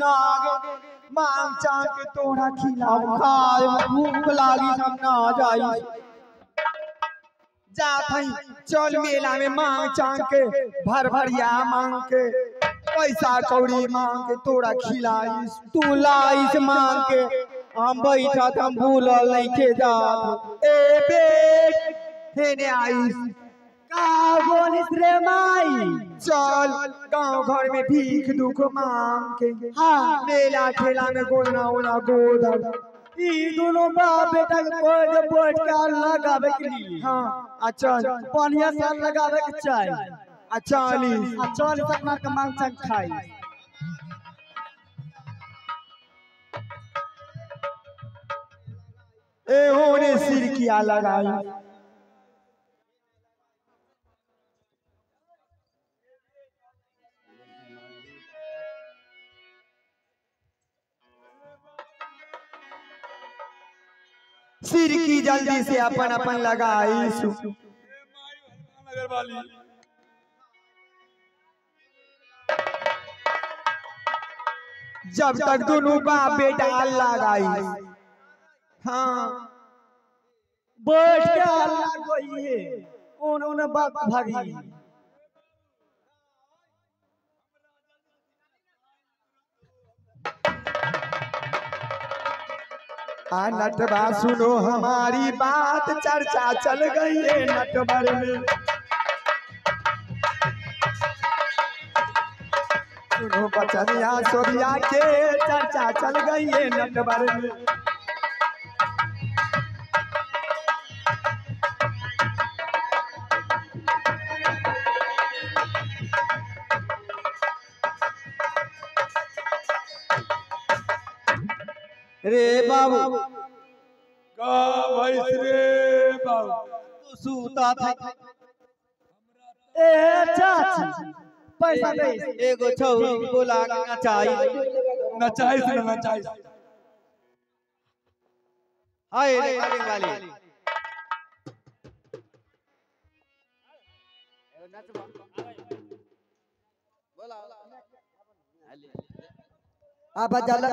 ना मांग चांग के तोरा खिला खाए भूख लागी हम ना जाई जात हई चल मेला में मांग चांग के भर भरिया मांग के पैसा कौड़ी मांग के तोरा खिलाई तू लाइस मांग के हम बैठा हम भूलल नहीं के जात ए बेट हेने आईस का बोलिस रे माई चल गांव घर में भीख दुख मांग के हाँ मेला ठेला में गोदना ओना गोदन ई दोनों बाप बेटा के कोई दे बैठ के लगावे के लिए हाँ अच्छा बढ़िया से लगावे के चाही अच्छा अली आ चल सकना के मांग चांग खाई ए होने सिर किया लगाई सिर की जल्दी से अपन अपन लगाई सु जब तक दोनों बाप बेटा लगाई हाँ बैठ के अल्लाह गोइए ओने ओने बाप भागी आ नटवा सुनो हमारी बात चर्चा चल गई है नटवर में सुनो बचनिया सोबिया के चर्चा चल गई है नटवर में रे बाबू का भैंस रे बाबू तू सूता था ए चाची पैसा दे एगो छौरी बोला के नचाई नचाई से नचाई हाय रे कलिंग वाली अब जल